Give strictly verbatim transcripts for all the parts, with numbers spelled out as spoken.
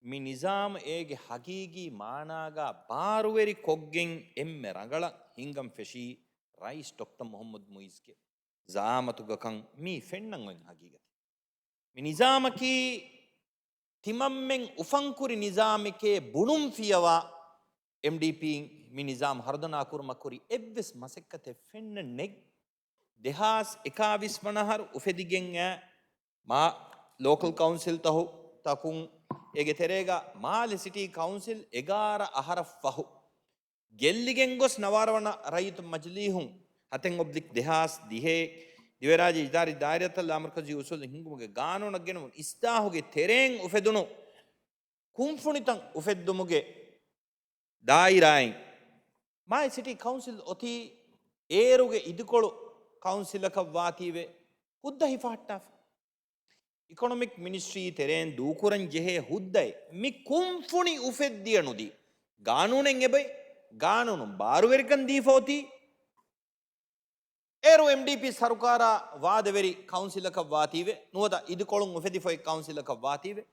މި ނިޒާމް އޭގެ ހަގީގީ މާނާގާ ބާރުވެރި ކޮށްގެން އެންމެ ރަނގަޅަށް ހިނގަން ފެށީ ރައީސް ޑޮކްޓަރ މުހައްމަދު މުއިޒްގެ ޒައާމަތުގަކަން މީ ފެންނަން އޮތް ހަގީގަތެއް. މި ނިޒާމަކީ ތިމަންމެން އުފަންކުރި ނިޒާމެކޭ ބުނުން ފިޔަވާ އެމްޑީޕީން މި ނިޒާމް ހަރުދަނާ ކުރުމަށް ކުރި އެއްވެސް މަސައްކަތެއް ފެންނަން ނެތް. ދެހާސް އެކާވީސް ވަނަ އަހަރު އުފެދިގެން އައި މާ ލޯކަލް ކައުންސިލް ތަހު ތަކުން އޭގެ ތެރޭގަ މާލެ ސިޓީ ކައުންސިލް އެގާރަ އަހަރަށް ފަހު ގެއްލިގެން ގޮސް ނަވާރަ ވަނަ ރައްޔިތު މަޖިލީހުން ހަތެއް އޮބްލިކް ދެހާސް ދިހައެއް ދިވެރާއްޖެ އިދާރީ ދާއިރާތައް ލާމަރުކަޒީ އުސޫލު ހިންގުމުގެ ގާނޫނަށް ގެނައުނު އިސްލާހުގެ ތެރެއިން އުފެދުނު ކުންފުނިތައް އުފެއްދުމުގެ ދާއިރާއިން މާލެ ސިޓީ ކައުންސިލް އޮތީ އޭރުގެ އިދިކޮޅު ކައުންސިލަކަށް ވާތީވެ ހުއްދަ ހިފަހައްޓާފަ. އިކޮނޮމިކް މިނިސްޓްރީ ތެރެއިން ދޫކުރަން ޖެހޭ ހުއްދައެއް މި ކުންފުނި އުފެއްދިޔަ ނުދީ. ގާނޫނެއް އެބައި، ގާނޫނުން ބާރުވެރިކަން ދީފަ އޮތީ. އޭރު އެމްޑީޕީ ސަރުކާރާ ވާދަވެރި ކައުންސިލަކަށް ވާތީވެ، ނުވަތަ އިދިކޮޅުން އުފެދިފައި ކައުންސިލަކަށް ވާތީވެ،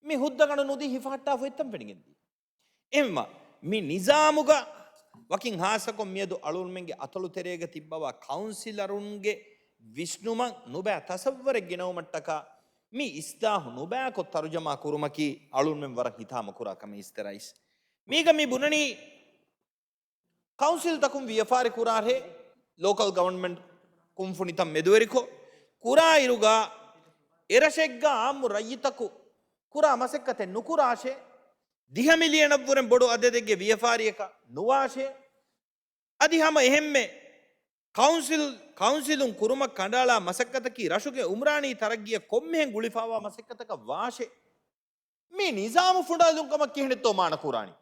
މި ހުއްދަގަނޑު ނުދީ ހިފަހައްޓާފަ އޮތްތަން ފެނިގެންދީ. އެހެންވީމަ، މި ނިޒާމުގަ ވަކިން ހާއްސަކޮށް މިއަދު އަޅުގަނޑުމެންގެ އަތޮޅު ތެރޭގަ ތިއްބަވާ ކައުންސިލަރުންގެ ވިސްނުމަށް ނުބައި ތަސައްވަރެއް ގެނައުމަށްޓަކާ މި އިސްލާހު ނުބައިކޮށް ތަރުޖަމާ ކުރުމަކީ އަޅުގަނޑުމެން ވަރަށް ހިތާމަ ކުރާ ކަމެއް އިސްތެ ރައީސް. މީގަ މި ބުނަނީ ކައުންސިލްތަކުން ވިޔަފާރި ކުރާށޭ، ލޯކަލް ގަވަންމަންޓް ކުންފުނިތައް މެދުވެރިކޮށް، ކުރާއިރުގަ އެރަށެއްގަ އާއްމު ރައްޔިތަކު ކުރާ މަސައްކަތެއް ނުކުރާށޭ، ދިހަ މިލިއަނަށްވުރެން ބޮޑު އަދަދެއްގެ ވިޔަފާރިއަކަށް ނުވާށޭ، އަދި ހަމަ އެހެންމެ ކައުންސިލް، ކައުންސިލުން ކުރުމަށް ކަނޑައަޅާ މަސައްކަތަކީ ރަށުގެ އުމްރާނީ ތަރައްގީއަށް ކޮންމެހެން ގުޅިފައިވާ މަސައްކަތަކަށް ވާށޭ. މި ނިޒާމު ފުނޑާލުން ކަމަށް ކިހިނެއްތޯ މާނަ ކުރާނީ؟